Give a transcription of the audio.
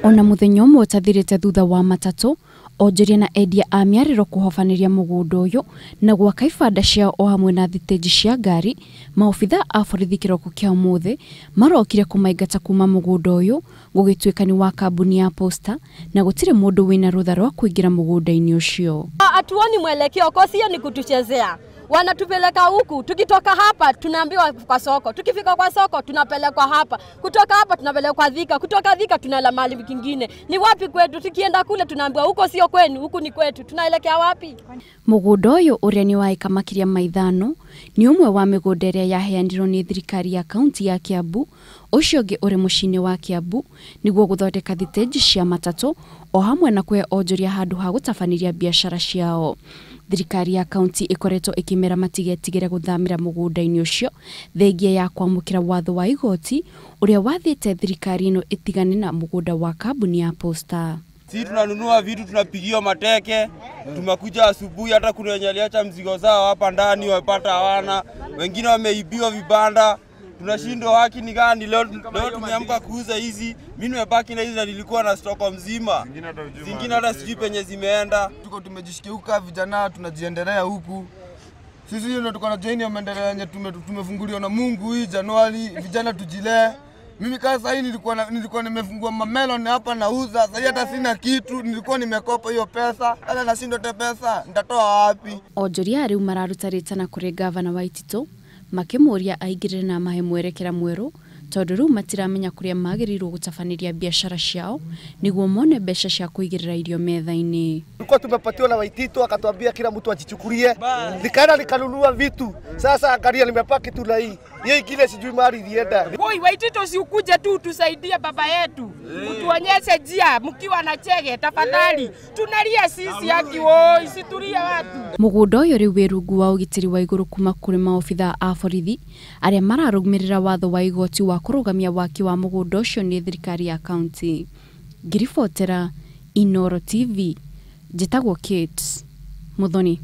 Ona muthenya ũmwe ũtathirĩte thutha wa matatũ onjoria na endia a mĩarĩro kũhobanĩria mũgũnda ũyũ na gwaka ibanda ciao o hamwe na thitĩnji cia ngari, maobitha a borithi kĩroko kĩa ũmũthĩ marokire kũmaingata kuma mũgũnda ũyũ gũgĩtuĩka nĩ wa kambuni ya Posta na gũtirĩ mũndũ wĩna rũtha rwa kũingĩra mũgũnda-inĩ ũcio. Hatuoni mwelekeo, kwa sio ni kutuchezea. Wanatupeleka huku, tukitoka hapa tunaambiwa kwa soko, tukifika kwa soko tunapelekwa hapa, kutoka hapa tunapelekwa Thika, kutoka Thika tunala mahali kingine. Ni wapi kwetu? Tukienda kule tunaambiwa huko sio kwenu, huku ni kwetu. Tunaelekea wapi? Mũgũnda ũyũ ũrĩa nĩ wa ĩka makĩria ma 5 nĩ ũmwe wa mĩgũnda ĩrĩa yaheanirwo nĩ thirikari ya kaunti ya Kiambu, ũcio ũngĩ ũrĩ mũciĩ-inĩ wa Kiambu nĩguo gũthondeka thitĩnji cia matatũ o hamwe na kũhe onjoria handũ ha gũtabanĩria biacara ciao. Thirikari ya kaunti ĩkoretwo ĩkĩmera matigetigĩre gũthamĩra mũgũnda-inĩ ũcio thengia ya kwamũkĩra watho wa igoti ũrĩa wathĩte thirikari ĩno ĩtigane na mũgũnda wa kambuni ya Posta. Sisi tunanunua vitu tunapigiwa mateke, tumekuja asubuhi, hata kuna wenye waliacha mzigo zao hapa ndani wamepata hawana, wengine wameibiwa vibanda. Tunashindwa haki ni gani? Leo tumeamka kuuza hizi, mimi nimebaki na hizi na nilikuwa na stoko mzima. Zingine hata sijui penye zimeenda. Tuko tumejishikiuka vijana, tunajiendelea huku. Sisi ndio tuko na join ya maendeleo yenye tumefunguliwa na Mungu hii Januari, vijana tujilee. Mimi kama sasa hii nilikuwa nimefungua mamelon hapa nauza, sasa hata sina kitu, nilikuwa nimekopa hiyo pesa, hata nashindwa te pesa, nitatoa wapi? Onjoria rĩu mararuta rĩtana kũrĩ gavana Waititũ makĩmũria aingĩrĩre na amahe mwerekera mwerũ tondũ rĩu matiramenya kũrĩa magĩrĩirwo gũtabanĩria biacara ciao nĩguo mone mbeca cia kũigĩrĩra irio metha-inĩ. Tulikuwa tumepatiwa na Waititũ akatuambia kila mtu ajichukulie, nikaenda nikanunua vitu. Sasa angalia nimepaki tu na hii. Hiyo ingine sijui mali ilienda. Woi Waititũ, si ukuje tu tusaidie baba yetu. Utuonyeshe njia mkiwa na chege tafadhali. Tunalia sisi haki woi, situlie watu. Mũgũnda ũyũ rĩu wĩ rungu wa ũgitĩri wa igũrũ kuma kũrĩ maobitha a borithi arĩa mararũmĩrĩra watho wa igoti wa kũrũgamia waki wa mũgũnda ũcio nĩ thirikari ya kaunti. Ngiribotera Inooro TV, njĩtagwo Kate Muthoni.